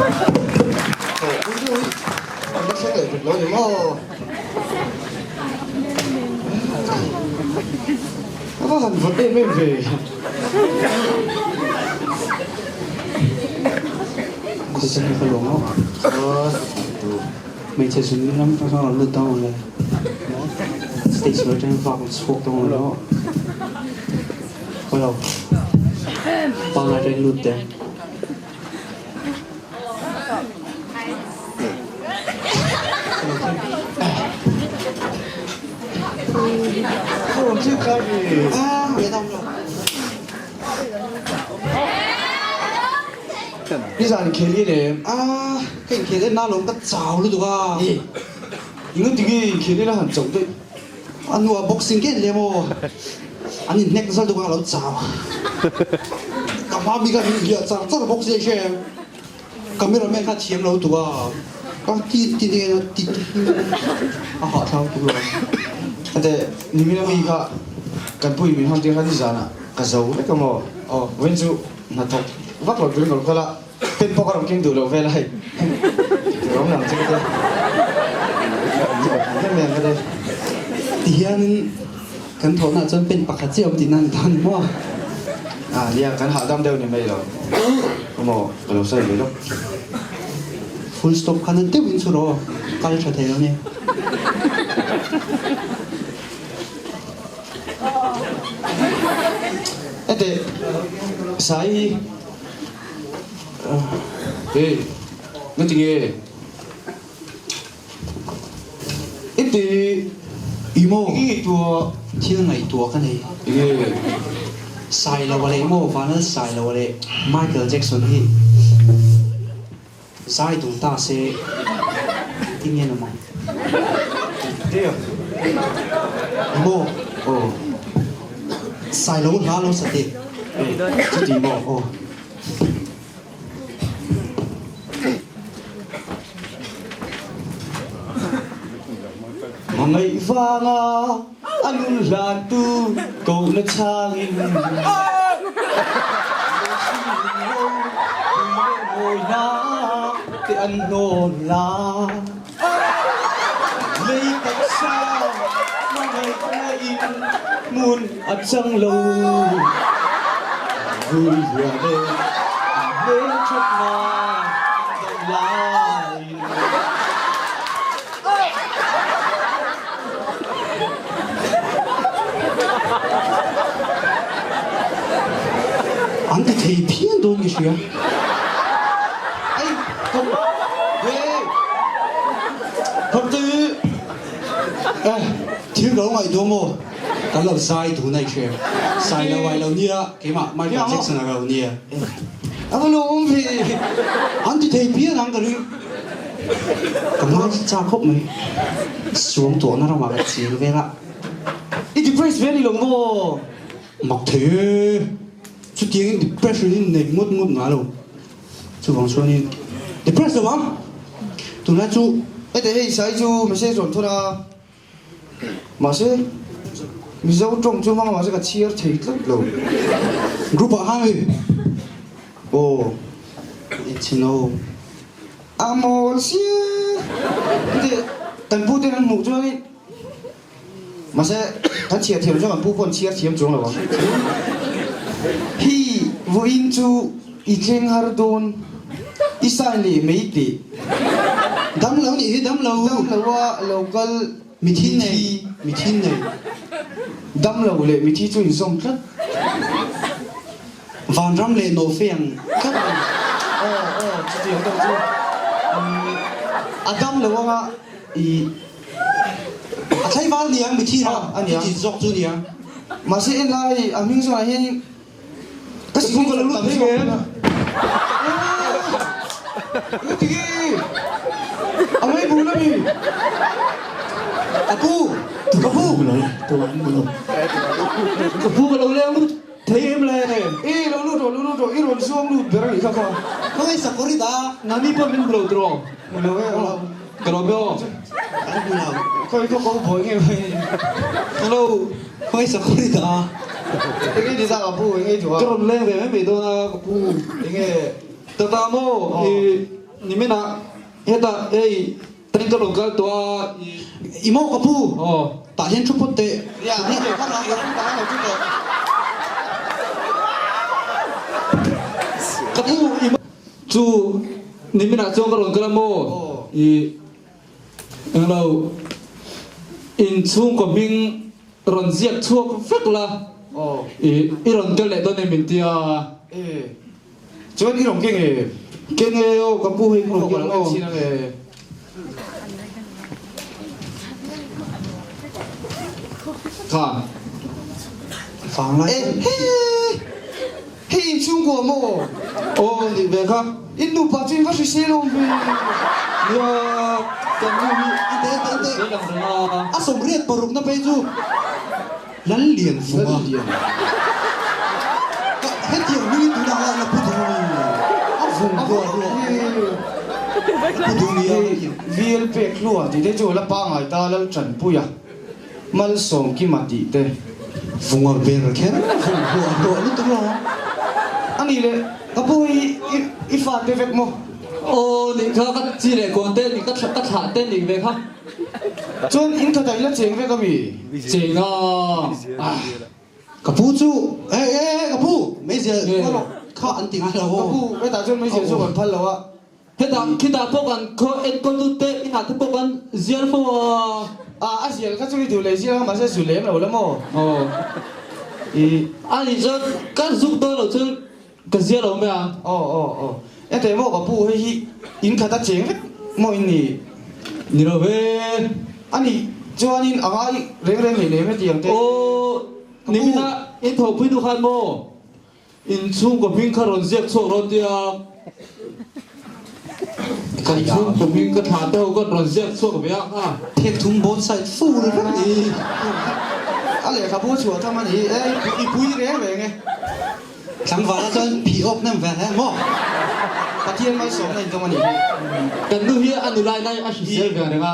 An la thleng leh tuk lo ni maw? A va han vawt em em ve. Khuasen hi ka lawm a. Hmeichhe zun ram atang chuan rawn lut dawn le. Stage lo atangin vak rawn chhuak dawn le aw. Khawi lo. Pangngai atangin lut teh. Nizan inkhel hi lem. A, ka inkhel en na lawm ka chau lutuk a. Eng ati nge inkhel ila han chauh daih. A nuah boxing ka en lem aw. An inhnek nasa lutuk a ka lo chau. Ka hma bik a min hliah char char bawk sia i hre em. Camera man kha thiam lo tuk a. Ka ti ti ti ti ti a hahthlak tuk lo. Ate nimina mi kha kan pui min hawn tir kha nizanah ka zo vek a maw? Aw vawiin chu hnathawk vak lo turin ka lo kal a. Pen pawh ka rawn keng duh lo vel a hei. Tur awm lang che ka tia. Em em ka tia. Tihianin kan thawhnaah chuan pen pakhat chiah a awm tihna a ni ta a ni maw? Ah nia, kan hahdam deuh ni mai lo. Maw ka lo sawi ve lawk. Full stop kha na deuhin chu rawh, kal tha thei lo nia. Ete, Sai. Hey, na ti nge? I ti I maw? I ngaihtuah. Thil ngaihtuah ka nei. Nge? Sailoa leh maw Vanal Sailoa leh Michael Jackson hi zai dun ta se engtin nge an awm ang? I maw? Aw. Sailoa hla lo sa teh. Chuti maw? Aw. Hmangaih vanga a nun hlantu kohna chhangin Mawina te an hnawn la Lei taksa hmangaihna in hmun a chang lo Vui hian e an hmelthatna an dam laiin. An ti thei phian dawn ka hria. Ei kom hey Tharte Eh thil ka lo ngaihtuah maw? Kan lo zai dun a i hria. Sai lo ai lo nia keimah Michael Jackson a lo nia. A va lo awm ve. An ti thei phian ang ka ring. Ka ngaithla chak khawp mai. Suang tuahna ramah ka cheng vel a. I depress ve a ni lo maw? Mak thei e. Chutiangin depression hi nei ngawt ngawt ngai lo. Chuvang chuanin depress lo ang. Tunlai chu. Hete hei sai chu message rawn thawr a. Mahse Mizo tawng chu hmang mahse ka chhiar thei tlat lo. Group ah khan hei. Aw. Chhino. A mawl sia. Heti kan pu ten an hmuh chuanin mahse kan chhiar thiam chuan kan pu pawh an chhiar thiam chuang lo ang. Hi vawiin chu i thleng har dawn i sign leh mai teh. Dam lo nih hi dam lo. Dam lo a lo kal Mithi nei mithi nei. Dam lo leh mithi chu inzawm tlat. Vanram leh nawhfeng tlat a ni. Aw aw chutiang deuh chu a dam lo anga i. A thlaival niang mithi ha a nia. Chuti zawk chu nia. Mahse en lai a hming zawnah hian ka Ka pu ka lo lut thei em? Lut hi a mai bul a mi? Ka pu! Ka pu! Ka pu ka lo leng lut thei em le? E lo lut rawh lo lut rawh i rawn zuang lut ber a nih kha kha. Ka ngaihsak kawr i dah a. Nani pawh min hmu lo tiraw? Hmu lo e aw. Ka lo be aw. Kan hmu lo. Khawi khaw ko buai nge mai. Hello, khawi sakawr i dah a? Enge ni zak a pu, enge i duh a? Ka rawn leng ve mai mai dawn a ka pu. Enge? Tata maw? I. Niminah hetah hei tank ka rawn kal tawh a i. I maw ka pu? Aw. Tah hian thu phawt teh. Nia, ni teh kha ka pu tah lo thu teh. Ka pu i maw? Chu niminah chuan ka rawn kal a maw? I englo inchhungkaw hming rawn ziak chhuak vek la. I i rawn kal leh dawn em min tia. Chuan i rawn keng e? Keng e aw ka pu hei ka rawn keng aw. Kha. Vanglai. E he! Hei in chhungkua maw? Aw nih ve kha. In nupa chu in va hrisel awm ve. Nia kan nu hi Ente ente ente. Hrisel ang reng a. A 86 na phei chu. Lallianvunga. Lallian. Ka hetiang hmingin tunah khan la pu duh a ni. A vung ruah ruah. La pu duh ni a. Hei VL pek hlua tih te chu la pangai ta Laltanpuia Malsawmkima tih te. Vunga ber kher vung ruah ruah lutuk lo. A nih leh ka pu hi i fate vek maw? Aw nih kha ka chi leh kawn te nih ka thlah te nih ve kha. Chuan in khat ah i la cheng vek a mi? Cheng a. Ka pu chu eh eh ka pu meizial kha an ti ngai lo aw. Ka pu hetah chuan meizial chu kan phal lo a. Hetah khitah pawh kan khaw enkawl tu te inah te pawh kan zial fo a. A a zial kha chu i duh leh zial a mahse zu lem lo la maw? Aw. I. A nih chuan kan zuk dawn loh chuan Ka zia lo mai a. Aw aw aw. Hetei maw ka pu hei hi in khat a cheng vek maw in ni? Ni lo ve. A nih chuanin a ngai reng reng hlei nem hetiang te. Aw nimina in thawhpui nu khan maw in chhungkaw hming kha rawn ziak chhuak rawn tia kan chhungkaw hming ka thlah te ho khan rawn ziak chhuak ve a kha. Phek thum both side full vek ni. A lehkhabu a chhuah tham a ni e i pui reng reng e. Tlangvala chuan phih awk nem ve hle maw? Pathian malsawmna in dawng a nih hi. Kan nu hi a nu lai lai a hrisel ve reng a.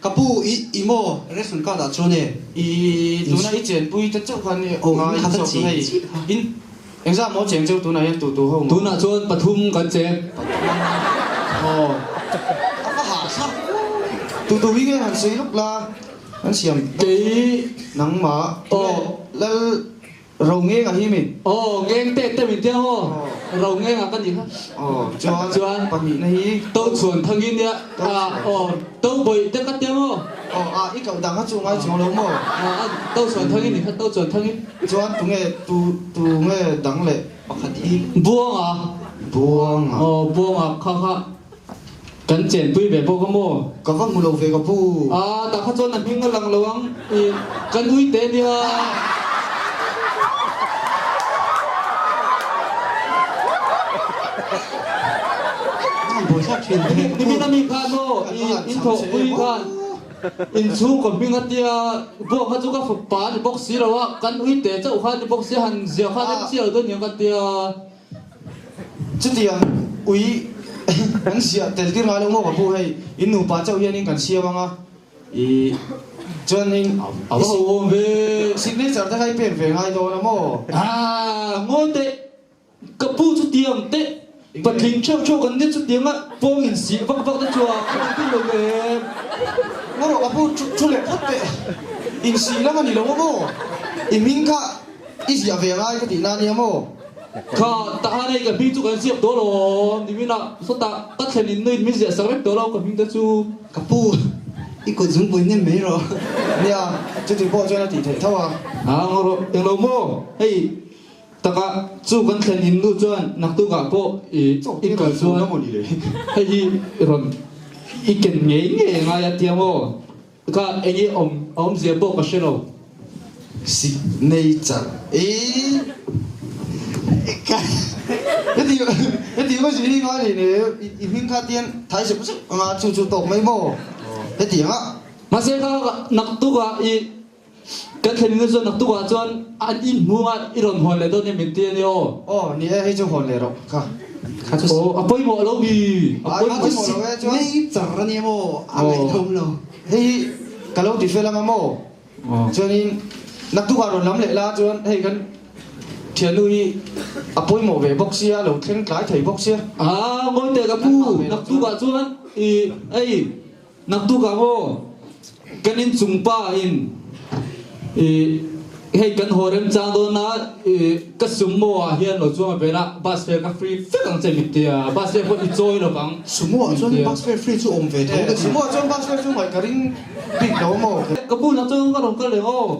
Ka pu i i maw ration card ah chuan e. I tuna i chenpui te chauh khan i ngai zawk chu hei in engzah maw cheng cheu tunah hian tu tu ho maw? Tunah chuan pathum kan cheng. Pathum. Aw. A va hahthlak. Tu tu hi nge han sawi lawk la an siam. Kei. Nangmah. Aw. Lal. Ro ngeng a hi mi? Aw, ngeng te te min tia aw. Ro ngeng a ka ni kha. Aw, chuan Chuan pahnihna hi? To chhuan thangin nia, a aw, to bawih te ka tia maw? Aw, a i koh dang kha chu ngai chuang lo maw? A, a, to chhuan thangin ni kha, to chuan thangin. Chuan tunge, tu, tunge dang leh pakhat hi? Buanga. Buanga. Aw, Buanga kha kha. Kan chenpui ve bawk a maw? Ka va hmu lo ve ka pu. Aa, tah kha chuan a hming a lang lo ang. I kan ui teh nia. Nimin ami khan maw i in thawhpui khan inchhungkaw hming a tia buak kha chu ka fapa a ni bawk si lo a, kan ui teh chauh kha a ni bawk si a, han ziah khan em chiah lo dawn niang ka tia. Chutiang ui kan ziah tel tir ngai lo maw ka pu hei in nupa chauh hianin kan siam anga i chuanin A va awm ve. Signature te kha i pek ve ngai dawn a maw? Haa ngawi teh ka pu chutiang teh patling theuh theuh kan nia chutiang a pawng in sih vak vak te chu a ka ti lo ve. Ngaw rawh ka pu thu leh phawt teh in sih lam a ni lo maw i hming kha i ziah ve ngai ka tih na nia maw? Kha tahan hei ka hming chu kan ziak dawn awm nimin ah sawtah ka thlen in nuin min ziah sak vek tawh lo ka hming te chu. Ka pu, i kut zungpui hnem mai rawh. Nia, chuti pawh chuan a tih theih tho a. A ngaw rawh, englo maw? Hei takah chu kan thlen in nu chuan naktukah pawh i i kal chuan hei hi i rawn i ken ngei ngei a ngai a tia maw? Kha enge awm a awmzia pawh ka hre lo. Signature e heti heti ka zui hi ngai leh ne i hming kha tian thai zeuh zeuh anga chu chu tawk mai maw heti anga. Mahse kha naktukah i kan thlen in chuan naktukah chuan an in hmungah i rawn hawn leh dawn em min ti a ni aw. Aw ni e hei chu hawn leh rawh kha. Kha chu Aw a pawimawh lo mi a pawimawh lo e chuan. Signature a nia maw a ngaihdawm lo. Hei hi ka lo ti fel anga maw? Chuanin naktukah rawn lam leh la chuan hei kan thiannu hi. A pawimawh ve bawk sia, lo thleng tlai thei bawk sia. Aa, ngawi teh ka pu, naktukah chuan i ei, naktukah maw kan inchung pa in i hei kan haw remchang dawn a, i ka sumo ah hian lo chuang a vel a, bus fare ka free vek ang che min ti a, bus fare pawh i chawi lo vang. Sumo ah chuan bus fare free chu awm ve tho ka ti. Sumo ah chuan bus fare chu ngaih ka ring bik lo maw? Ka pu nak chuan ka rawn kal leh aw,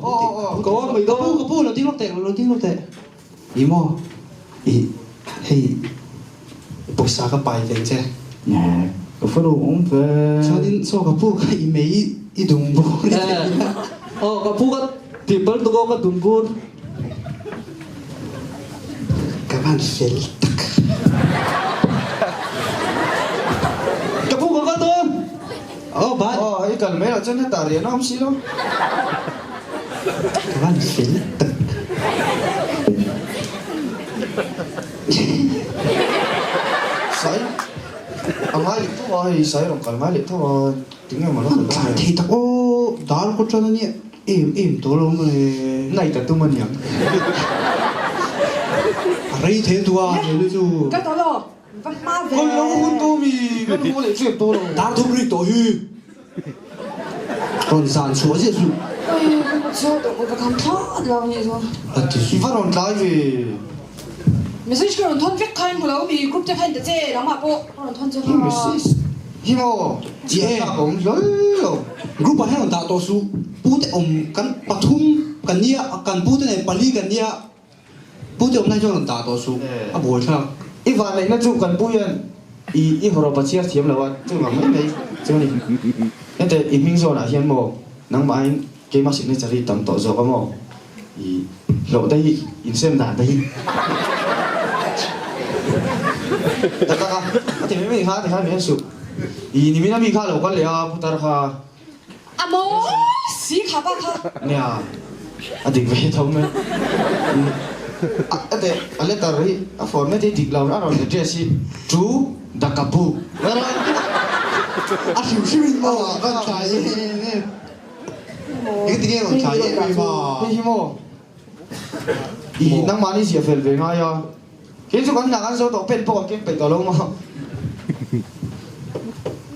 ka awm mai dawn. Ka pu, ka pu, lo ding lawk teh, lo ding lawk teh. I maw? I hei pawisa ka pai ve che. Ka fanu awm ve. Chuanin chaw ka pu kha i mei i dum bur i thei a. Aw ka pu ka tih pal tuk aw ka dum bur. Ka van fel tak. Ka pu ka kal dawn. Aw bye. Aw i kal mai loh chuan hetah rian a awm si lo. Ka van fel tak. Sai a ngai leh tho a hei sai rawn kal ngai leh tho a tinge maw la kal dawn Tlai thei tak aw dar kawt tan a nia em em tawh lo maw le. Night a tum a niang. A rei thei a tua hei chu. Kal tawh lo. Va hma ve. Kal lo hun tawh mi kan haw leh ṭep tawh lo. Dar thum rik tawh hi. Rawn zan chhuah ziah chu. Oi ka hmu chhuak tawh ka kham thlawt lo nih chu. A ti I va rawn tlai ve. Message ka rawn thawn vek kha in hmu lo mi group te kha in ta che nangmah pawh ka rawn thawn che kha. Message hi maw chiah tlak a awm hlawl lo. Group ah hian rawn dah tawh suh. Pu te awm kan pathum kan nia kan pu te nen pali kan nia. Pu te awmna hi chuan rawn dah tawh suh, a buai thlak. I vanneihna chu kan pu hian i i hawrawp a chhiar thiam lo a, chu vang mai mai chu a ni. Hete i hming zawnah hian maw nangmahin keimah signature hi tam tawh zawk a maw? I hlawh te hi insem dan te hi tak tak a, a ti mai mai kha ti khan min en suh. I nimin a mi kha lo kal leh a putar kha. A mawi si kha pa kha. Nia, a dik ve tho mai. A teh, a letter hi a format hi dik lo a rawn address hi to the kapu. A hrim hrim in maw a rawn thlai em em. Engati nge a rawn thlai em em a? Hei hi maw? I nangmahni ziah fel ve ngai a. Kei chu kan hna kan zo tawh pen pawh kan keng peih tawh lo maw?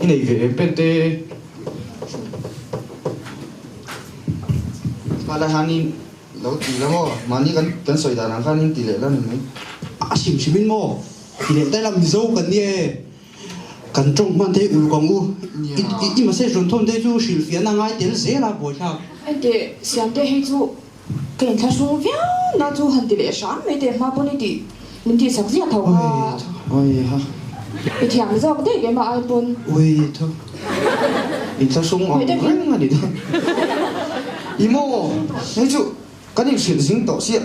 I nei ve em pen te? Khala hianin lo ti la maw? Mahni kan kan sawi dan ang khanin ti leh la ni mai. A hrim hrim in maw? Ti leh daih la Mizo kan nia e. Kan tawng hman thei uluk ang u. I message rawn thawn te chu hrilhfiahna ngai tel zel a buaithlak. Enteh Siamte hei chu Ka inthlahrung viau na chu han ti leh hram mai teh hma pawn i tih min tih sak ziah tho kha. I thiam zawk daih keimah ai pawn. Ui tho. Inthlahrung ang reng a ni dawn. I maw hei chu kan inhrilh zing tawh siah.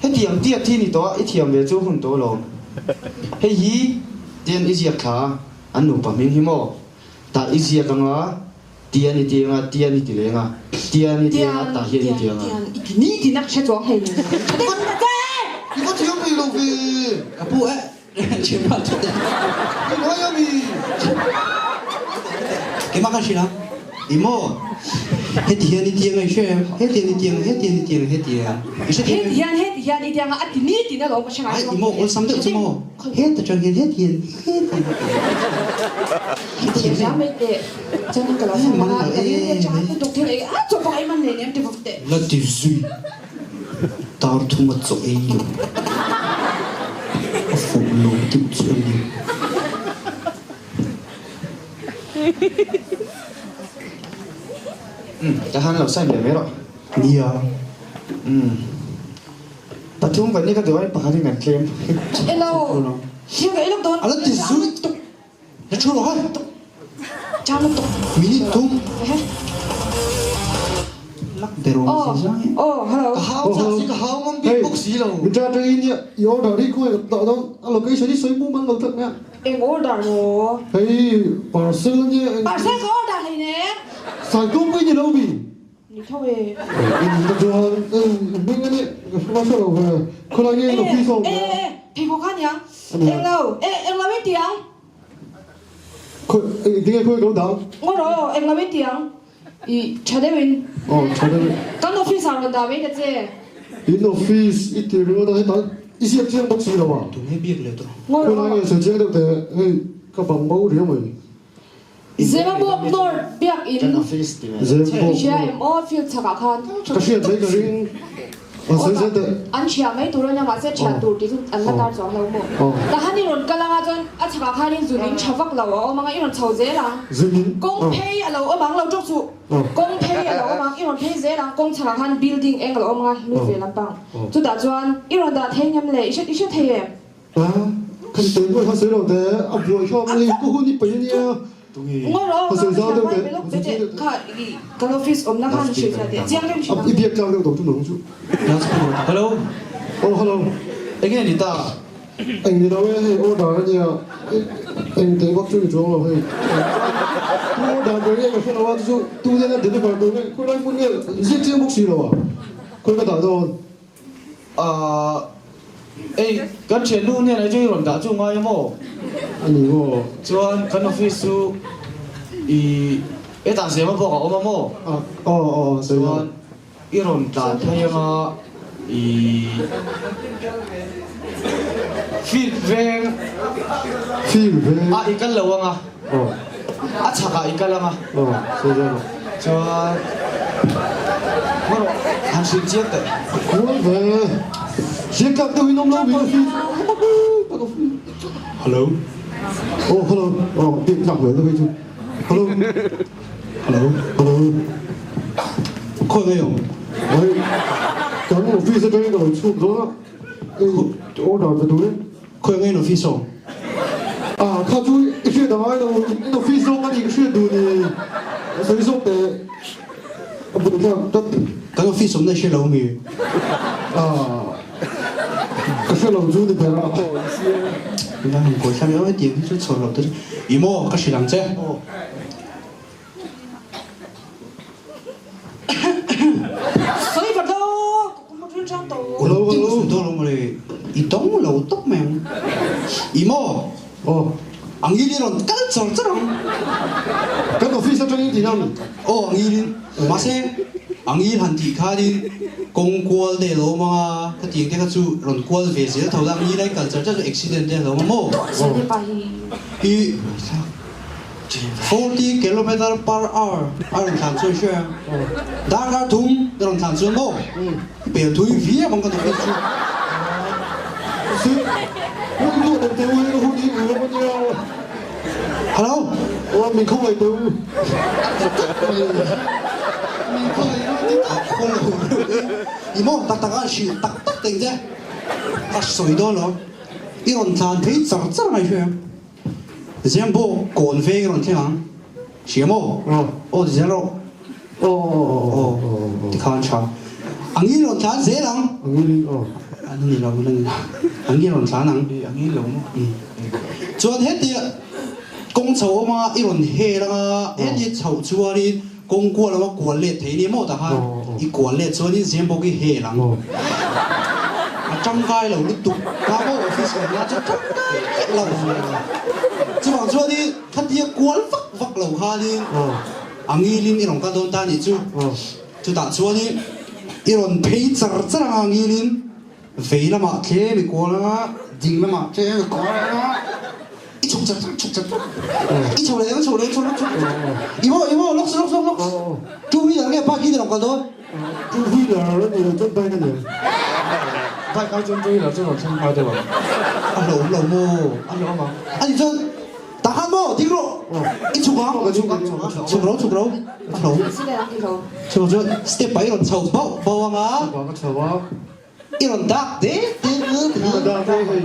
Hetiang tiat hi ni tawh a i thiam ve chu hun tawh alawm. Hei hi tian i ziak thla a an nupa hming hi maw tah i ziak anga Tian i ti anga, tian i ti leng a, tian i ti anga, tah hian i ti anga. Tian i ti ni tina ka hre chuang hlei lo. Tha deuh ta che! I va thiam thei lo ve! Ka pu eh, thiam hal tha teh. I ngai a mi? Keimah ka hrilh a, i maw? Heti hian i ti anga i hre em? Heti hian i ti anga, heti hian i ti anga, heti hian. I hre thiam em? Heti hian, heti hian i ti anga, a ti ni tina lo ka hre ngai chuang. Ai, i maw? Awlsam deuh chu maw? Heta tang hian heti hian, heti hian. Heti hian mai teh. Chuan ka lo phone a, ka rilru a chang lutuk thil ei a, chaw pawh ei man hlei nem ti vawk teh. La ti zui, tar thum a chaw ei lo, a fuh lo deuh chu a ni. Umm, ka han lo sign ve mai rawh. Nia. Umm, pathum kan ni ka duh ai pakhat in kan tlem. Elo, thil ka ei lawk dawn. A la ti zui. Na thu rawh hai. Chang lutuk. Minute thum. Lak ber awm si zang e. Oh, hello. Ka hau chak si ka hau ngam bik bawk si lo. Min tha tangin i i order hi khawi ka dah dawn a location hi sawi mu man lo tlat mai a. Eng order maw? Hei parcel ania. Parcel ka order hleinem. Saitum pui ni lo mi. Ni tho e. I ni ta chuan hming ania ka hre hmasa lo ve. Khawlai nge office a awm ve a. E e pheikhawk kha aniang. Eng lo e eng lo i ti ang. Khawi tinge khawi ka lo dah. Ngaw rawh aw eng lo i ti ang. I tha deuh in. Aw tha deuh in. Kan office ah rawn dah mai ta che. In office i ti ringawt a, hetah i ziak chiang bawk si lo a. Tunge biak leh tawh? Khawilai nge sawi chiang deuh teh, hei ka bang bo riau mai. Zemabawk North biakin Zemabawk i hria em aw field chhakah khan. Ka hriat mai ka ring. An sawi zel teh. An hria mai tur a nia mahse thian tur tih chu an la tar chuang lo maw. Tahan i rawn kal anga chuan a chhakah khanin zun in tha vak lo a awm anga i rawn chho zel ang. Kawng phei a lo awm ang lo tawk suh. Kawng phei a lo awm ang i rawn phei zel ang kawng chhakah khan building eng a lo awm anga hlui ve lampang. Chutah chuan i rawn dah thei ngem le i hre i hre thei em? A, kan tei nuai kha sawi lo teh, a buai kha hei ka hun i paih a nia. Ngaw rawh Ka sawi zau deuh teh. Kha i kan office awmna khan hrilh fiah teh chiang deuh hrilh ang. I biak tlak deuh tawh chu nang chu. Hello. Oh hello. Enge ni ta? Eng ni lo e hei order a nia, eng teh vak chu ni chuang lo hei. Tu order ber nge ka hre lo a chu chu tu nena deliver tur nge khawilai hmun nge ziak chiang bawk si lo a, khawi ka dah dawn. Ahh ei kan thiannu hnenah hi chu i rawn dah chu ngai a maw? A ni maw? Chuan kan office chu i hetah zema bawk a awm a maw? Ah aw aw sawi Chuan i rawn tlan phei anga i field veng Field veng ah i kal lo anga. Aw. A chhakah i kal anga. Aw, sawi zel rawh. Chuan hma rawh, han hrilh chiang teh. Kual ve. Hriat tlak deuh in awm lo min office. Hello. Aw, hello. Aw, biak tlak ve deuh hei chu. Hello. Hello. Hello. Khawi nge awm? Hei, kan office atangin ka lo chhuk dawn a. Hei, order pe tur in. Khawi nge in office awm? Ah, kha chu i hriat a ngai lo, in office zawk a ni ka hriat duh ni. A sawi zawk teh. A bul thlak tlat. Kan office awmna i hre lo mi? Ah, ka hre lo chu ni ber a. Ila han kawi thla viau hetiang hi chu chhawr loh te chu. I maw, ka hrilh ang che. Sawi vat lo, ka hmu ṭhin ṭhan tawh. U lo ding sawi dawn lo mawle, i dawng lo tawp mai ang. I maw? Aw. Angil i rawn kal char char ang. Kan office aṭangin tih nan. Aw, angilin. Mahse, angil han tih khanin kawng kual te a lo awm ang a, khatiang te kha chu rawn kual ve zel tho la, angil a i kal char char chu accident te a lo awm a maw? I. 40 kilometer per hour a rawn thlan chuan hria darkar thum a rawn thlan chuan maw pel thui viau ang ka nawk chu. Hello. Min khawngaih teh u. Min khawngaih reuh ti tak khawl lo reuh i maw tak tak a hrilh tak tak teh ang che ka sawi dawn lo i rawn thlan phei char char mai hria. Zembo kawn veng i rawn thleng ang. Hria maw? Aw ti zel rawh. Aw tikhan tha. Angin rawn tlan zel ang. Angin aw. An ni lo an ni lo. Angin rawn tlan ang. Angin lo maw? Chuan hetia kawng chho awm a i rawn hel anga hetia chhoh chuanin kawng kual awm a kual let thei nia maw takhan i kual let chuanin Zembo khi hel ang. A tangkai lo lutuk ka maw office awm la chu tangkai miah lo. Chuvang chuanin khatia kual vak vak lo khanin a ngilin i rawn kal dawn ta nih chu. Chutah chuanin i rawn phei char char anga ngilin vei lamah tlem i kual anga ding lamah tlem i kual anga i chhuk char char chhuk char char i chho leh ang chho leh ang chho leh ang i maw i maw lawk lawk lawk lawk two wheeler nge bike in i rawn kal dawn. Two wheeler a ni lo chuan bike a ni ang. Bike ai chuan two wheeler chu rawn thleng hma deuh ang. A hlauhawm lo maw? A hlauhawm ang. A nih chuan tah khan maw ding rawh i chhuk ang. Chhuk ang chhuk ang. Chhuk ro chhuk ro a hlauhawm. Chhuk chuan step ah i rawn chho bauh bauh ang a. Step ah ka chho a. I rawn dak dek dek a. Ka dak dek hei.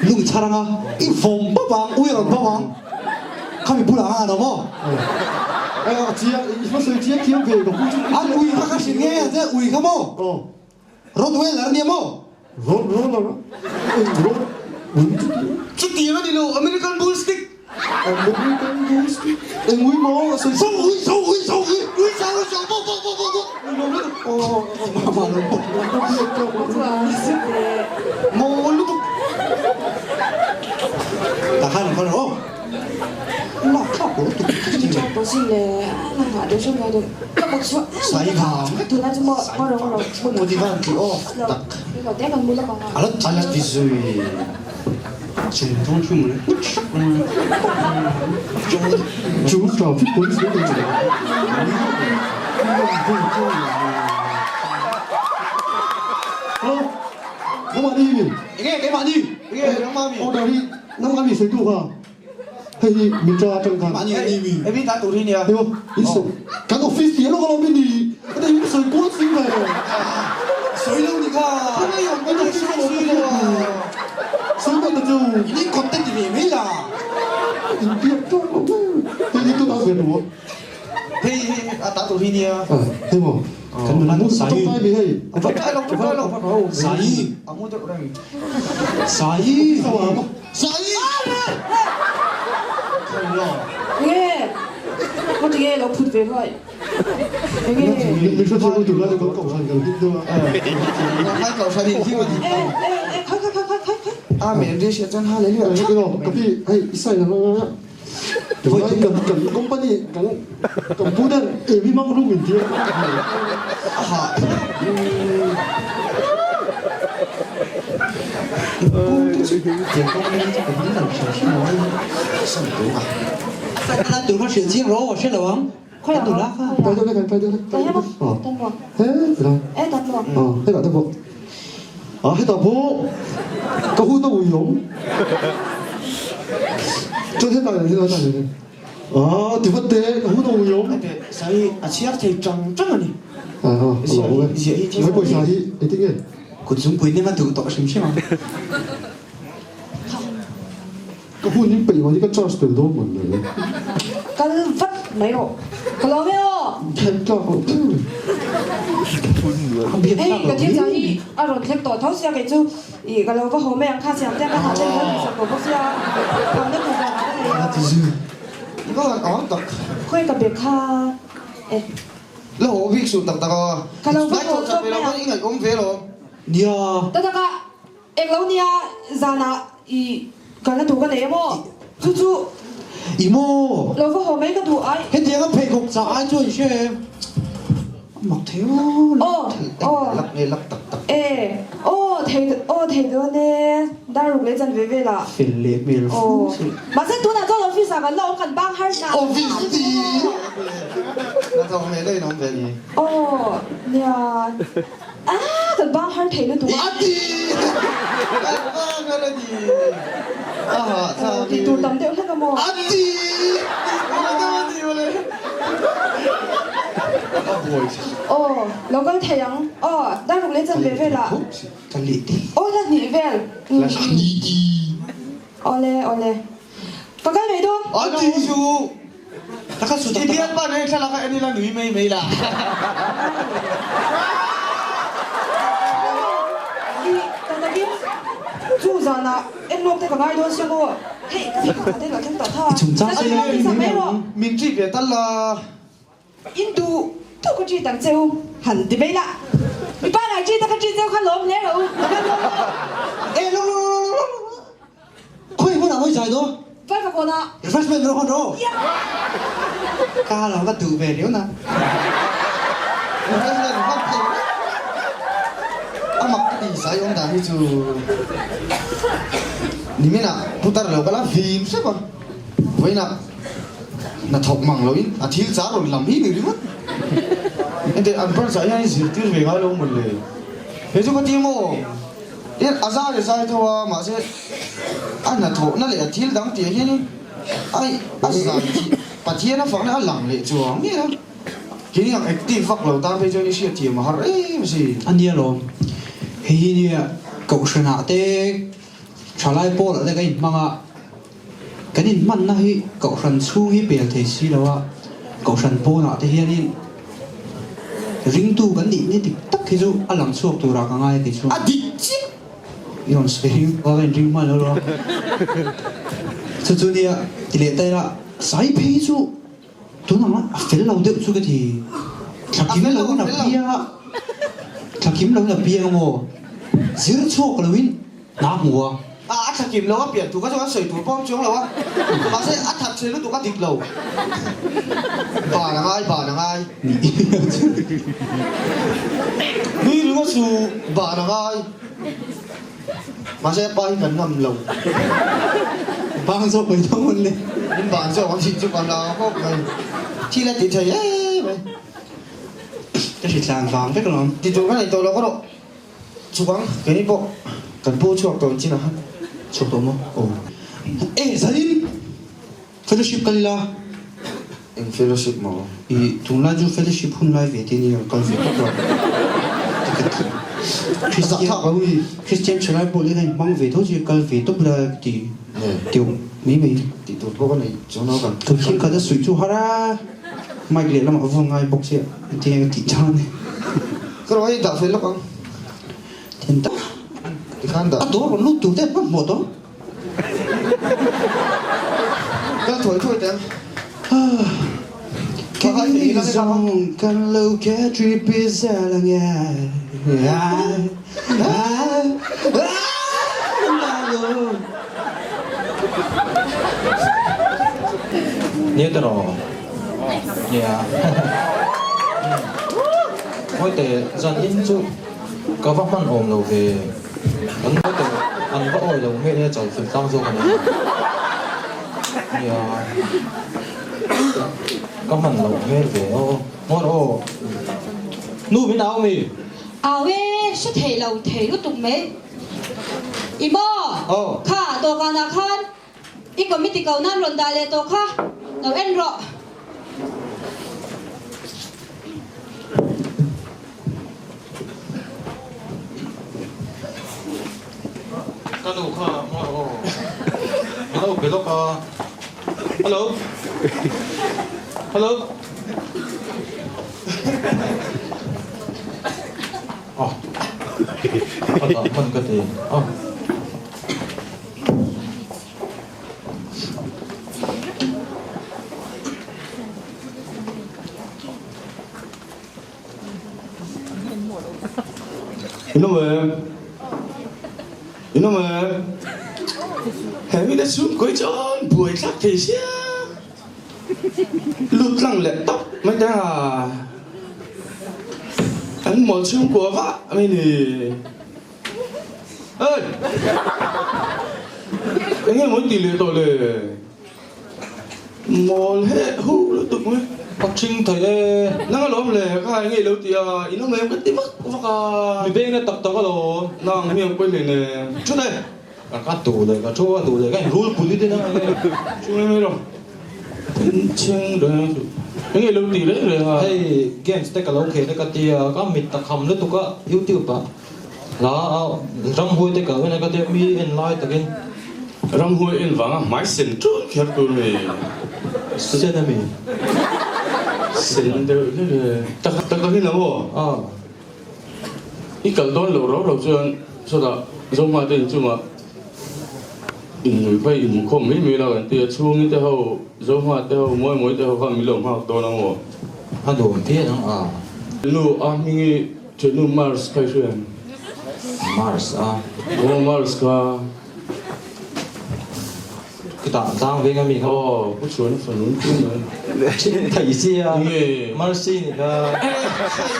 Lung chhar ang a i vawm bawp ang ui rawn bawp ang. Khami bulah khan an awm aw. A chiang i hmasawi chiang thiam ve ka pu chu. An ui kha ka hrilh ngei ang che ui kha maw? Aw. Rottweiler ania maw? Rot roller a? Eng rot ui chu ti. Chutiang a ni lo American Bull Stick. American Bull Stick eng ui maw a sawi. Zo ui zo ui zo ui. Ui zo ui zo bo bo bo bo bo. Aw. Mama lo bo. Maw lutuk. Takhan khan aw. Lak thlak lo tuk. Chutiang pawh sin le a la nghah. deuh hram ngai dawn. Ka mut chhuah Sai vang vek. Tunah chu maw ngaw rawh ngaw rawh. Ka mut i van ti off tak. Lo te kan mu lawk ang a. A la A la ti zui. Chung thawng chu mawle. Chu traffic police lo kan Hello, nangmah ni mi? Enge keimah ni? Enge nangmah mi? Order hi nangmah mi sawi tu kha. Hei hi min cha atang khan. Keimah ni a ni mi. Hei mi ta tur hi nia. Hei maw, in sawi kan office ti alawk alawm i ni. Heta in sawi kual si ve. Sawi lo ni kha. Khawngaih awm kan office alawm i ni. Sawi mai ta chu. In in contact ti ve mai la. In biak tawk lo mai. Hei hi tunah ve ru. Hei hi a ta tur hi nia. Hei maw. Kan nula nu Sai. Tawngtai mi hei. Tawngtai lo tawngtai lo. Sai. A mu deuh reng. Sai. Sai. Nge Ka ti nge lo phut ve ruai. Enge. Mi hre thiam tur lai kan kohhran kan hlim deuh a. Ngai kohhran in hlim a ni. E e e khai khai khai khai khai khai. Amen ri hriat chuan hallelujah. Ka pi hei i sign ang a. Tunlai kan kan company kan kan pu ten evi mang rum in tia. Aha. Tur kha hrilh chiang rawh hre lo ang. Khawi Kan nula kha. Pai deuh lek pai deuh lek. Ta hian maw? Tan maw? He tilai. E tan maw? Ah hetah te pawh. Ah hetah pawh ka hun a ui awm. Chuan hetah leh helai hetah leh. Ah ti vat teh ka hun a ui awm. Sai a chhiar thei tang tang a ni. Ah a lo awm e. Mai pawisa hi engtin nge? Kut zungpui nem a duh tawh hrim hrim ang. Ka hun in peih mai hi ka charge tel dawn mawn le. Kal vat mai rawh. Ka lawm e aw. Biak tlak loh ber. Hei ka thil chah hi a rawn thleng tawh tho sia kei chu ih ka lo va haw mai ang kha siam te ka thah ten ka tihsak tawh bawk sia haw na tur vang ah ka nei a. I va han ang tak. Khawi ka bag kha e. La haw bik suh tak tak a. Ka lo va haw zawk mai ang. I ngaih awm ve lo. Nia. Ta tak a. Englo nia zanah i kalna tur ka nei em aw? Chu chu. I maw? Lo va haw mai ka duh ai. Hetiang a pheikhawk chah ai chuan i hre em? A mak thei aw. Aw aw. Lak nge lak tak tak. E aw thei aw thei dawn e. Dar ruk leh chan ve vel ah. Fel leh hmel fu si. Mahse tunah chuan office ah kan la awm kan bang har hna. Office ti. Hnathawk nei daih in awm ve ni. Aw nia. Ah kan bang har thei lutuk a. A ti! Kan bang har a ni. A hah thlak Tih tur tam deuh hlek a maw? A ti! A deuh a ti mawle. A buai thlak. Aw, lo kal thei ang. Aw, dar ruk leh chan ve vel ah. Ka leh ti. Aw, la hnih vel. La hnih ti. Awle, awle. Ka kal mai dawn. A ti chu. Taka su I bialpa nei thlalak a en ila nui mai mai la. I tanakin chu zanah en lawk te ka ngai dawn sia maw? Hei ka thei ka te la thleng tah tha. Chungchang Ka lawk ti sak mai rawh. Min ṭih ve tal la. In duh duh ka ṭih tak cheu han ti mai la. Mipa ngai ṭih ta ka ṭih cheu kha lawm hle rawh u. Ka kal dawn lo. E lawk lawk lawk lawk lawk. Khawi hmunah mawi zai daw? Vai ka kawn ah. Refreshment rawh hawn rawh. Ka lo va duh ve riau na. Refreshment hman thei mai. A mak ka ti zai awm dan hi chu nimin ah putar lo kal a vin hrep a, vawiin ah hnathawk mang lo in a thil char rawn lam hi ni ringawt. Heti an branch ah hian zirtir ve ngai lo mawle. He chu ka ti maw? Tin, a zai a zai tho a, mahse a hnathawhna leh a thil dang tih ah hianin ai a zai thih Pathian a fakna a lang leh chuang ngei a, keini ang active vak lo tan phei chuan i hriatthiam a har em si. A nia lawm, hei hi nia Kohhranah te thalai pawlah te kan inhmang a, kan inhmanna hi Kohhran chhung hi pel thei si lo a, Kohhran pawnah te hianin Ringtu kan nih ni dik tak hi chu a lang chhuak turah ka ngai a ti chuan. A dik chiah! I rawn sawi ring a, ka inring hman lo lo a. Chu chu nia ti leh ta ila, sai phei chu tunah a fel lo deuh chu ka ti. Thla kim lo in a piang a, thla kim lo in a piang a maw? Zir chhuak lo in hna hmu a. A a thla kim lo a pian thu kha chu kan sawi tur pawh awm chuang lo a, mahse a that chhe lutuk a dik lo. Ban a ngai, ban a ngai. Nui ringawt chu ban a ngai. Mahse a pa hi kan ngam lo. Bang zawk mai dawn le. Min ban zawk ang tih chu ka hlau khawp mai. Thil a ti thei em mai. Ka hritlan vang vek alawm. Ti tur ka nei tawh lo ka rawh. Chukang keini pawh kan pu chhuak tawh chin a han chhuak tawh maw? Aw. E Zanin fellowship kal ila. Eng fellowship maw? I tunlai chu fellowship hun lai ve te nia kal ve tawp lo. Christian Christian thalai pawh hian a inhmang ve tho chu kal ve tawp la ka ti deuh mai mai. Tih tur pawh ka nei chuang lo kan. Ka thil khat a suih chu har a. Mic lehlamah a vawn ngai bawk chiah engtin nge ka tih chang a ni. Ka rawn hei dah fel lawk ang. Then tak. Tikhan dah. A dawr rawn lut tur te an hmanhmawh tawh. Kal thuai thuai teh ang. Kei zawng kan lo ke trip i zel ang e. Nia ta rawh. Nia. Ngawi teh, zan in chu ka va hman awm lo ve. An ngawi teh, an va awi lo hmel e chau fel tlang zawk a nia. Nia. Ka hman loh hmel ve aw. Ngawi rawh aw. Nu min au mi? Au e, hre thei lo thei lutuk mai. I maw? Aw. Kha, dawhkanah khan i committee ko nan rawn dah leh tawh kha, lo en rawh. Ka nu kha maw rawh aw. Min lo be lawk a. Hello. Hello. A a dah hman ka ti a. Inawm em? Inawm em? He mite chhungkawi chuan buai thlak thei sia. Lut tlang leh tawp mai teh a, an mawl chhungkua vah mai ni. Ey! Eng nge maw i tih leh tawh le? Mawl heh hu lutuk mai. A thing thei e. Nang alawm le, ka hai ngei lo tih a, in awm em ka ti vak vak a. Mi beng na tak tak alawm. Nang mi ang pawi hlei nen. Chut e! Ka duh leh ka thu a duh leh ka in rul pui te nang enge Chu mai mai lo Thin chhing reng chu enge lo ti reng reng a. Hei games te ka lo khel e ka tia ka mit ta kham lutuk a youtube ah hla a ramhuai te ka en a ka tia mi en lai takin. Ramhuai en vanga hmai sen ṭun kher tur mi. Sen a mi. Sen deuh hlek e. Tak tak takin a maw? Aw. I kal dawn lo rau rau chuan sawtah Zohma te inchungah innuih phei inhmukhawm mai mai la kan ti a, chhungi te ho, Zohma te ho, Mawi Mawi te ho kha min lo nghak dawn ang aw. A nuam phian ang a. Nu a hmingi thiannu Mars kha i hria em? Mars a. Aw Mars kha. Khitah tlang veng ami kha. Aw, Pu Chhuana fanu in chu mai. Thin thei sia. Nge. Mercy ni kha.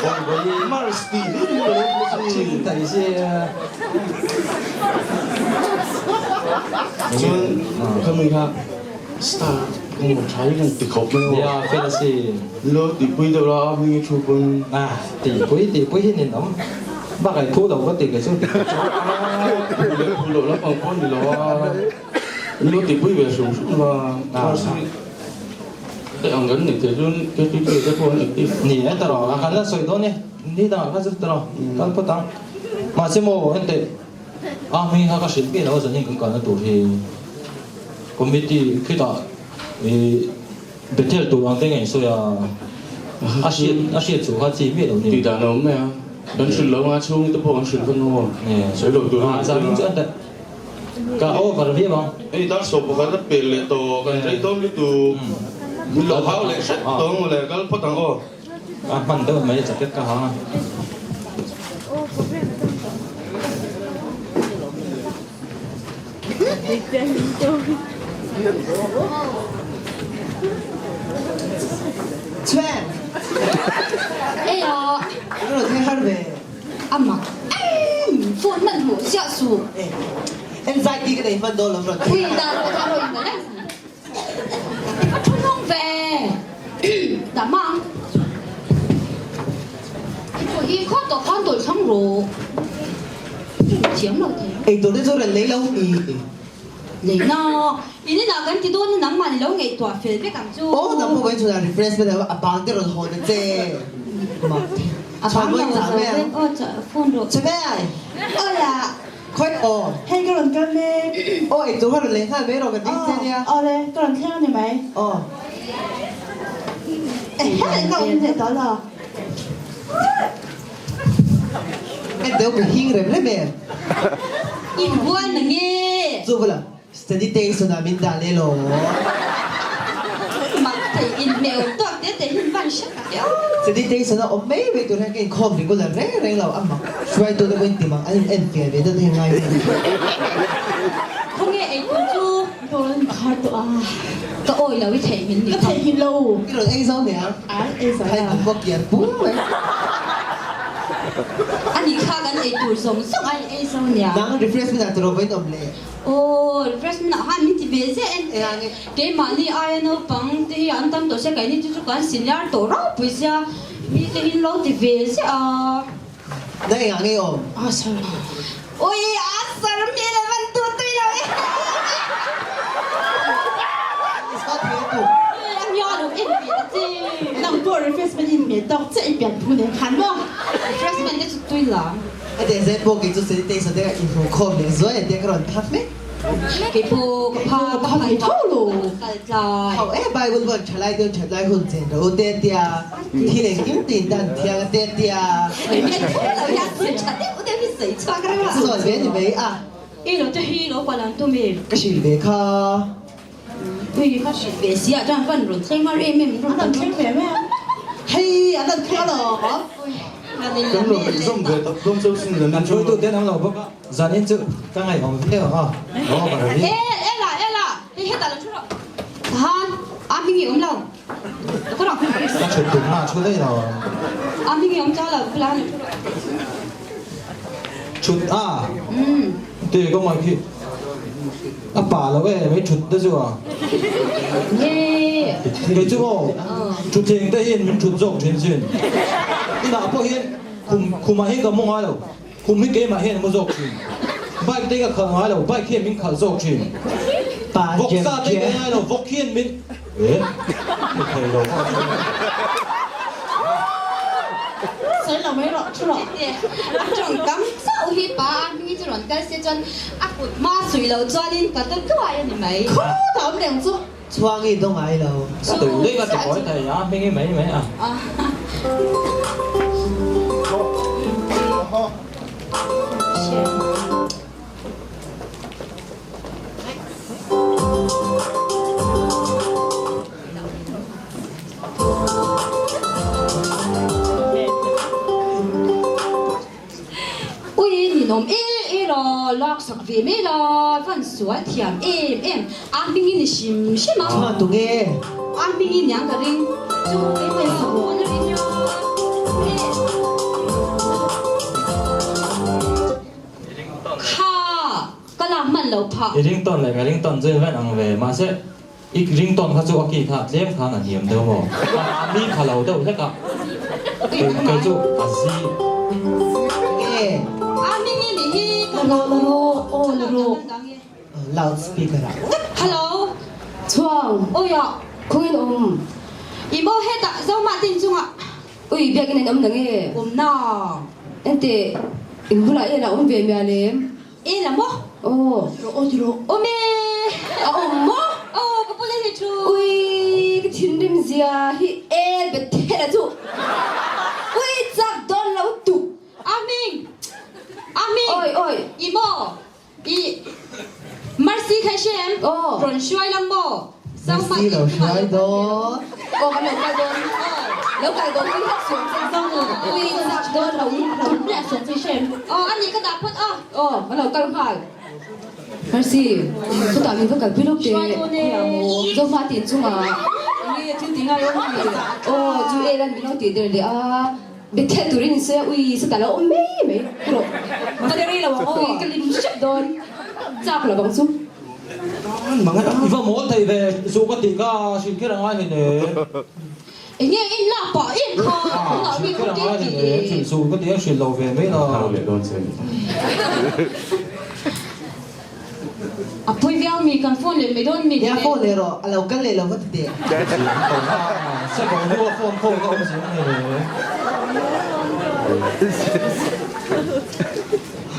Bawibawi. Mars tih hi ni lo Mercy. Thin thei sia. Chuan khami kha star kawng tha hi kan ti khawp mai aw. Nia fel a si. Lo tihpui deuh la a hming i thu pawn. Ah tihpui tihpui hi nin awm. Bak ai phu lo ka ti kei chu. Phu leh phu loh lampang pawh ni lo a. Lo tihpui ve hrum hrum la. Hei ang kan nih theih chuan KTK te pawh an active. Ni e tawrh a kan la sawi dawn e. Ni dangah kha chu tawrh kal phawt ang. Mahse maw enteh a hming kha ka hrilh miah lo a zanin kan kalna tur hi committee khitah ih Bethel tur ang te nge sawi a a hriat a hriat chu kha chi miah lo ni. Tih dan a awm mai a. Kan hrilh lo anga chhung te pawh kan hrilh khan aw. Sawi lo tur a zanin chu enteh. Ka over viau ang. Hei dar sawp pakhat a pel leh tawh kan rei dawn lutuk. Min lo hau leh hret tawh ang mawle kal phawt ang aw. A hman deuh mai jacket ka hang a. Chuan. Ei a. Ka rawn thleng har ve. A mak em! Phone hman hmuh chiah suh. Anxiety ka nei hman dawn lo rawn. Ui dah rawh dah rawh in la reng. A thu hnung ve. Dah mang. I pawh hi khaw tawh khan dawi thlang rawh. Thiam lo thei. Ei tur te chu rawn lei lo mi. Lei na. In inah kan ti dawn a nangmah ni lo ngaihtuah fel vek ang chu. Aw nang pawh kan chhunah refreshment a bang te rawn hawn a che. Mak thei. A bang lo zo vek aw phone rawh. Che mai. Aw la. Khawi aw. Hei ka rawn kal mek. Aw ei tur kha rawn lei nghal mai rawh kan ding che nia. Aw le ka rawn thleng a ni mai. Aw. Ehe ka awm leh tawh lo. En deuh ka hing rem rem em. In bual na nge. Chu vula sanitation ah min dah leh law. Mak thei in hmel tawk te te hin van hre tak e aw. Sanitation a awm mai mai tur hian ka inkhawm regular reng reng lo a mak hruaitu te pawhin ti mak an in en fiah ve deuh te hi ngai em. Khawnge ei tur chu Rawn khar tawh a. Ka awi lo i theihnghilh ni Ka theihnghilh lo. I rawn ei zo nia. Ai ei zo Hai kum pawh kian pung mai. A nih kha kan ei tur zawng zawng ai ei zo nia. Nang refreshment ah tiraw vawiin awm le. Aw refreshment ah khan min ti ve zeh en. Eng ah nge? Keimahni aia naupang te hi an tam tawh sia keini chu chu kan senior tawh ropui sia mi te hi an lo ti ve zeh a. Nang eng ah nge awm? A sir. Ui a sir hmel a van tu tui lo e. Scott hmel tu. A hmia lo en ve ta che. Nang pawh refreshment in hmel tawk chiah i pian phu nen khan maw? Refreshment te chu tui la. A deh zel pawh kei chu sanitation te ka inhmuh khawm leh zuai a tia ka rawn phak mek. Kei pawh ka pha ka pha tho lo kal tlai. Ho e Bible pawh tha lai deuh that lai hun chen ro te tia thil engkim tin dan thiang a te tia. Sawi ve ni mai a. I lo te hi lo kual an tum em? Ka hrilh ve kha. Ui ka hrilh ve si ah chuan van rawn thleng har em em An rawn thleng ve mai a. Hei an rawn thleng alawm. Kan rawn inzawm ve tak dawn chauh sin le. An hruaitu ten an lo bawk a. Zanin chu ka ngaihawm viau ang a, over a ni. El, ela, ela, hei hetah lo thu rawh. Tahan, a hming i awm lo. Lo ka rawh. Ka thut tum na thu daih lo. A hming i awm chau lo, bulah lo thu rawh. Thut a? Ti ka ngaih khi. A pa lo e, mai thut te chu a. Nge. Kei chu aw, thutthleng te hian min thut zawk thin sin. Inah pawh hian khum khumah hian ka mu ngai lo. Khum hi keimah hian a mu zawk thin. Bike te hi ka khalh ngai lo, bike hian min khalh zawk thin. Vawk sa te hi ka ei ngai lo, vawk hian min eh ni thei lo. Sawi lo mai rawh, thu rawh. A tawngkam chauh hi pa a hming hi chu rawn kal se chuan a kut hma suih loh chuanin ka ta duai a ni mai. Khawtah awm reng chu. Chhuang i dawng ngai lo. Ka tui daih ka ti kawi thei a, hming i mai mai a. Ui ninawm em em la, lak sak ve mai la, van sual thiam em em, a hming i ni hrim hrim a. Chhuah tu nge? A hming i niang ka ring chu keimah in ka hawn a ring a. Kha ka lak hman lo phah. I ringtone leh ka ringtone chu in van ang ve mahse I ringtone kha chu a ki kha tlem khan a hniam deuh maw? A mi kha lo deuh hlek a, kei chu a zi. Nge? A hming i nih hi ka La rawh, la rawh, aw la rawh. Loud speaker ah. Hello. Chuang. Awi ah. Khawiin awm. I maw hetah Zomah te inchungah. Ui biakin an awm na nge? Awm na. Enteh, in bulah i la awm ve mial em? E la maw? Aw. Rawh aw ti rawh. Awm e. A awm maw? Aw ka pula hi thu. Ui ka thinrim zia hi el bet thel a chu. Ui chak dawn lo tuk. A hming. A hming. Awi awi. I maw? I Mercy kha i hre em? Aw. Rawn hruai lang maw? Mercy lo hruai dawn. Aw kan lo kal dawn. Aw. Lo kal dawn pui hlek suh ang che. Ui chak dawn lo tum leh suh ang che hre. Aw a nih ka dah phawt a. Aw ka lo kal nghal. Mercy, chutah min va kalpui lawk teh. Zofa tih chungah enge thil ti ngai awm ni? Aw chu el an min lo tih der leh a. Bethel turin in sawi a, ui chutah lo awm mai mai rawh. Ka rei lo ang aw. Ui ka lim hrep dawn. Chak lo ang chu. I va mawl thei ve, zu ka tih kha hrilh kher a ngai hleinem. Enge in lak pah em kha tunah mi khaw tir tih le. Hrilh suh ka ti a hrilh lo ve mai la. A pawi viau mi kan phone leh mai dawn mi Nia phone leh rawh a lo kal leh lo va ti teh. Se ko nu a phone call ka awm zel nei le.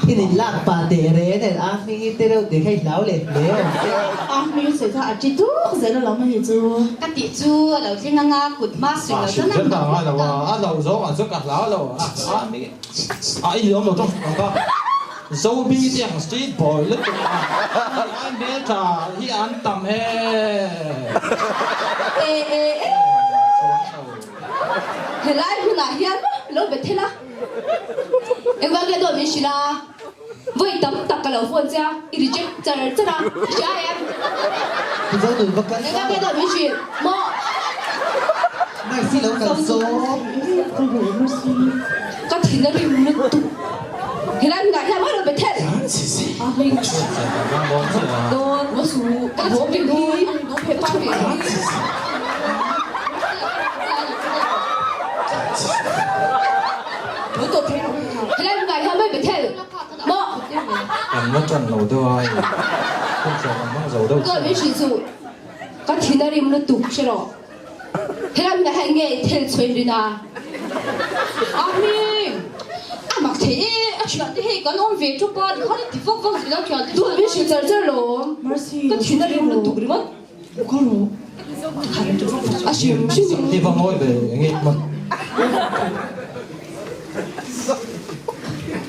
I nin lak pah teh reng nen a hming i te reuh tih kha i hlau leh hle awm che. A hming sawi kha a ti tuk zel alawm a ni chu. Ka tih chu a lo thleng anga kut hma suih lo chuan a hrilh ngai lo a, a lo zawng ah chuan ka hlau lo a, a hming a i awm lo tawng ang ka Zobi te ang street boy lutuk a, ai hmeltha hi an tam e. E e e. Helai hunah hian lo be thel a. Engvang nge dawt min hrilh a? Vawi tam tak ka lo phone che a, i reject char char a, i hria em? Mizo nun va kal Engvang nge dawt min hrilh? Maw? Mercy lo kal sawn. Ka thin a rim lutuk. Helai hunah hian maw lo be thel? Dawt ka haw min hi. Ka thu ve hi. Helai hunah hian mai Bethel maw? Kan la ṭan lo deuh a hei hun hriat ang hmang zo deuh Dawt min hrilh chu ka thin a rim lutuk hre rawh. Helai hunah hian nge i thel chhuain rin a? Amen. A mak thei e, a thian te hei kan awm ve ṭawp a, tikhan i ti vak vak zel a thian te Dawt min hrilh char char lawm. Ka thin a rim lutuk ringawt. A hrim hrim in. Ti va ngawi ve enge hman.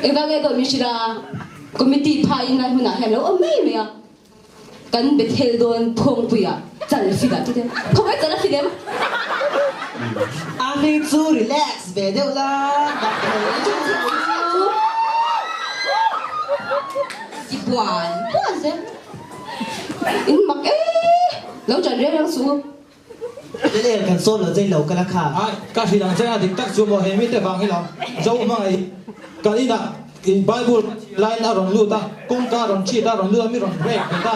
Engvang nge dawt min hrilh a, committee pha in lai hmunah hian lo awm mai mai a, kan Bethel dawn Phawngpui ah chal fit ah chute khawngaih chal a fit em? A hming chu relax ve deuh la, Ti buan buan zel. In mak e! Lo ṭan reng reng suh u. Lel el kan sawn lo chei lo ka la kha. Ai, ka hrilh ang che a dik tak chu maw he mite vang hi lo Zo hmangaih kan inah i Bible ka chhiar laiin a rawn lut a, kawngka a rawn chhit a, rawn lut a mi rawn break bet a.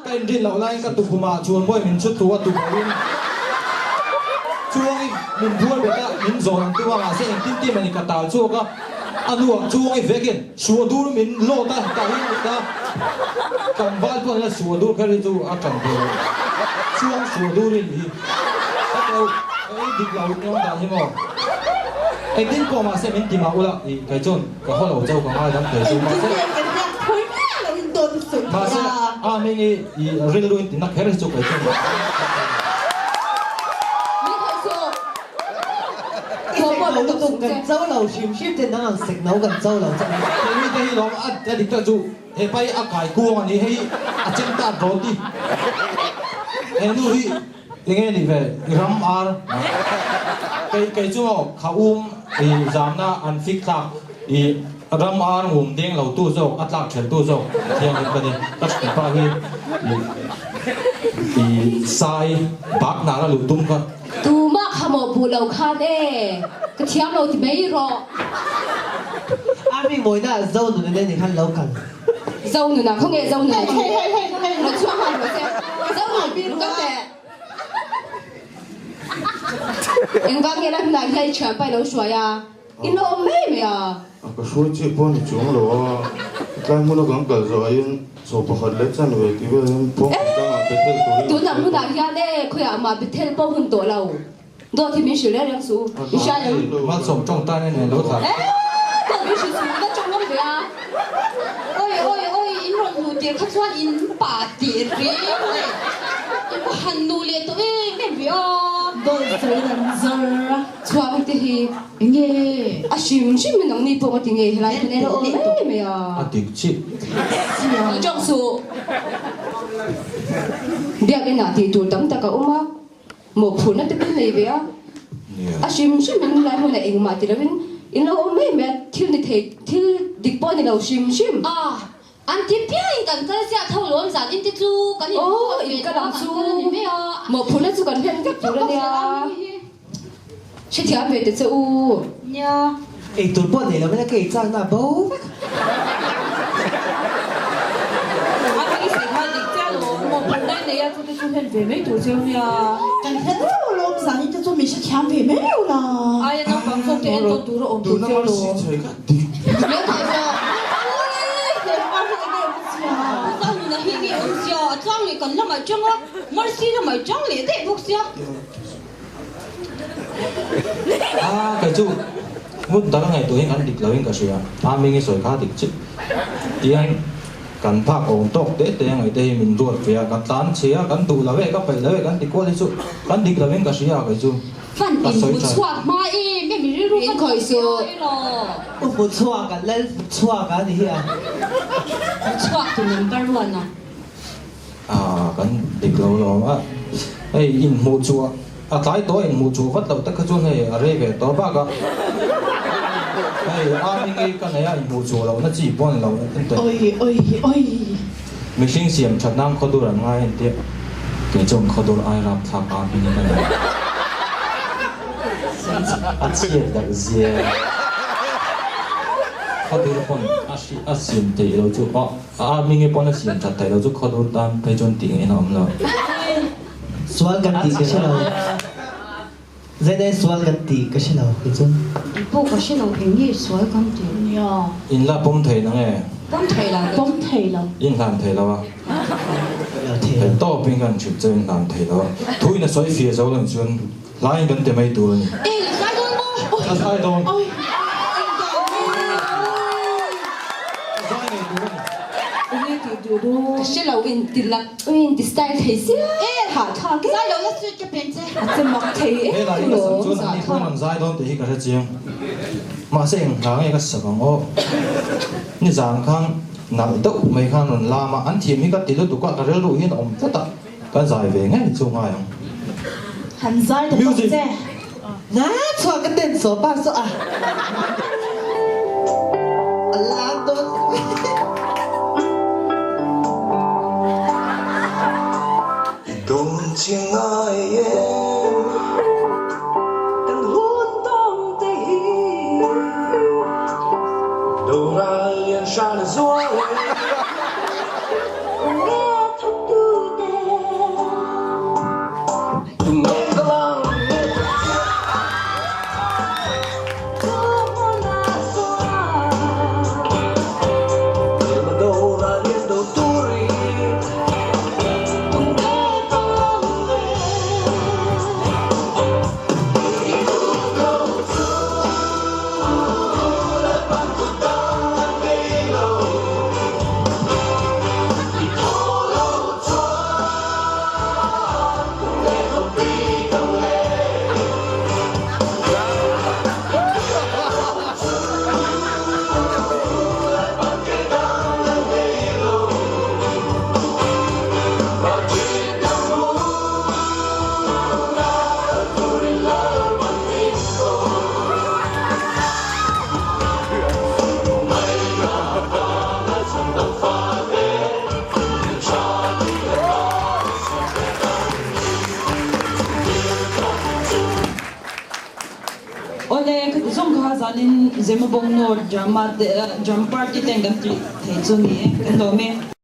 Ka inrin loh laiin ka tukhumah chuan mawi min chhut thu a tuboin chuangin min bual bet a, min zawn ang tum a mahse engtin tim a ni ka tal chhuak a. A nuam chuang i vekin suah dur min lawt a, ka him lut a, tlangval pawh hian suah dur kher hi chu a ṭan ve lo. Chuang suah dur in hi ka teu ei dik lo in awm dan hi maw. Engtin pawh mahse min ti mah ula i kei chuan ka haw lo chau ka ngaidam thei chu mahse mahse a hming i i rilru in tina kher hi chu kei chuan Min khawih suh. I sek no lutuk kan cho lo hrim hrim te nang ang sek no kan cho lo che. Hei mi te hi lawm a a dik tak chu he pa hi a kai kuang a ni hei a chem ta dawn ti he nu hi enge ni ve i ram ar kei kei chu maw kha um i zamna an fik thlak i ram ar ngum deng lo tu zawk a tlak ṭhel tu zawk thianghlim ka ni ka ṭhianpa hi i i sai bak nar a luh tum kha. Tumah kha maw puh lo khan e, ka thiam lo ti mai rawh. Army mawina ah Zo nuna nen i khan lo kal. Zo nuna, khawnge Zo nuna chu? Rawn chhuak nghal rawh se. Zo nun, rawn kal teh. Engvang nge la hunah hian i thianpa i lo hruai a, i lo awm mai mai a. A ka hruai chiah pawh a ni chuang lo a, tlai hmuna kan kal zawh aiin chaw pakhat leh chan ve tih vel hian pawng kan tangah Bethel turin an Tunah sawi hmunah tawh. hian e khawiah mah Bethel pawh hun tawh lo. Dawt hi min hrilh reng reng suh u. I hria em? Malsawm tawngtai na nen lo thlah. E dawt min hrilh suh u ka tawng ngam ve a. Oi oi oi in rawn hmuh tir kha chuan in pa tih reng leh in va han nu leh tawh em em ve a. Dawt sawi dan zar a. Chhuak te hi. Enge? A hrim hrim in nangni pawh ka ti ngei helai hian elo awm mai mai a. A dik chiah. Lo tawng suh. Biakinn ah tih tur tam tak a awm a, mawhphurhna te pawh nei ve a. A hrim hrim in lai hmunah engmah ti lovin in lo awm mai mai a, thil ni thei, thil dik pawh a ni lo hrim hrim. A, an ti piangin kan kal ziah tho lawm zan in te chu kan in Aw, in kal ang chu, mawhphurhna chu kan hlen vek tur a nia. Hrethiam ve te che u. Nia. Eitur pawh nei lo ila ka ei chakna a bo vek. A hming i sawi kha dik chiah lo mawhphurhna i nei a chute chu hlen ve mai tur cheu nia. Kan hlen reuh alawm zanin te chu min hrethiam ve mai reuh la. Aia naupang zawk te enkawl tur a awm tur cheu lo. Lo thai zawk. Pu Nuna hi nge awmzia a tlang leh kan lamah tang a, Mercy lamah i tang leh daih bawk sia. A, kei chu ngun taka ngaihtuahin an dik loin ka hria. A hming i sawi kha dik chiah. Tiang kan phak awm tawk te te a ngaihte hi min ruat ve a, ka tlan chhe a, kan duh lo e, ka peih lo e kan ti kual hi chu kan dik loin ka hria kei chu. Fan Ka in sawi hmu tha. chhuak hma em em i rilru In fan khawih suh. U hmu chhuak a, lal hmu chhuak a ni hi a. Hmu chhuak tu number one a. A kan dik lo lawm a, hei inhmuh chhuah a tlai tawh a inhmuh chhuah vat loh te kha chuan hei a rei ve tawh bak a, hei a hming hi ka nei a inhmuh chhuah lohna chi pawh a ni lo ente. Oi oi oi. Mihring siam that nan khawdur an ngai entia, kei chuan khawdur ai rapthlak a hming hi ka nei. A chhiat loh zia khawdur pawn a siam theih loh chu aw. A hming pawn a siam that theih loh chu khawdur tan phei chuan tih ngaihna a awm lo. Sual kan tih ka hre lo. Zaidai sual kan tih ka hre lo kei chuan. Eng pawh ka hre lo eng nge sual kan tih. Nia. In la pawm thei nang e. Pawm thei lo. Pawm thei lo. In hlan thei lo a. Lo thei lo. Hei tawpin kan hrilh che in hlan thei lo a. Thu in a sawi fia zo lo chuan hlaiin kan ti mai tur a ni. E la zai dawn maw? La zai dawn. Zai ngei tur a ni. Enge tih duh dawn? Ka hre lo in ti lak in ti style thei sia hahthlak e. Zai lo la suit ka pen che. A che mak thei em He lai hi ka sak chuan anni pawn an zai dawn tih hi ka hre chiang. Mahse eng hla nge ka sak ang aw. Nizan khan nalh deuh mai khan rawn lam a, an thiam hi ka ti lutuk a, ka rilru hian a awm tlat a, ka zai ve ngei chu ngai ang. Han zai ta tawk che. Na chhuak ka ten saw pa saw a a lam dawn. I dawn chi ngai em kan hun tawng te hi Doral lian hran a zual e. Nge thawk tu te. Awle, khati zawng kha zanin Zemabawng North Drama te Drama Party ten kan tih thei chu ni e, kan lawm e.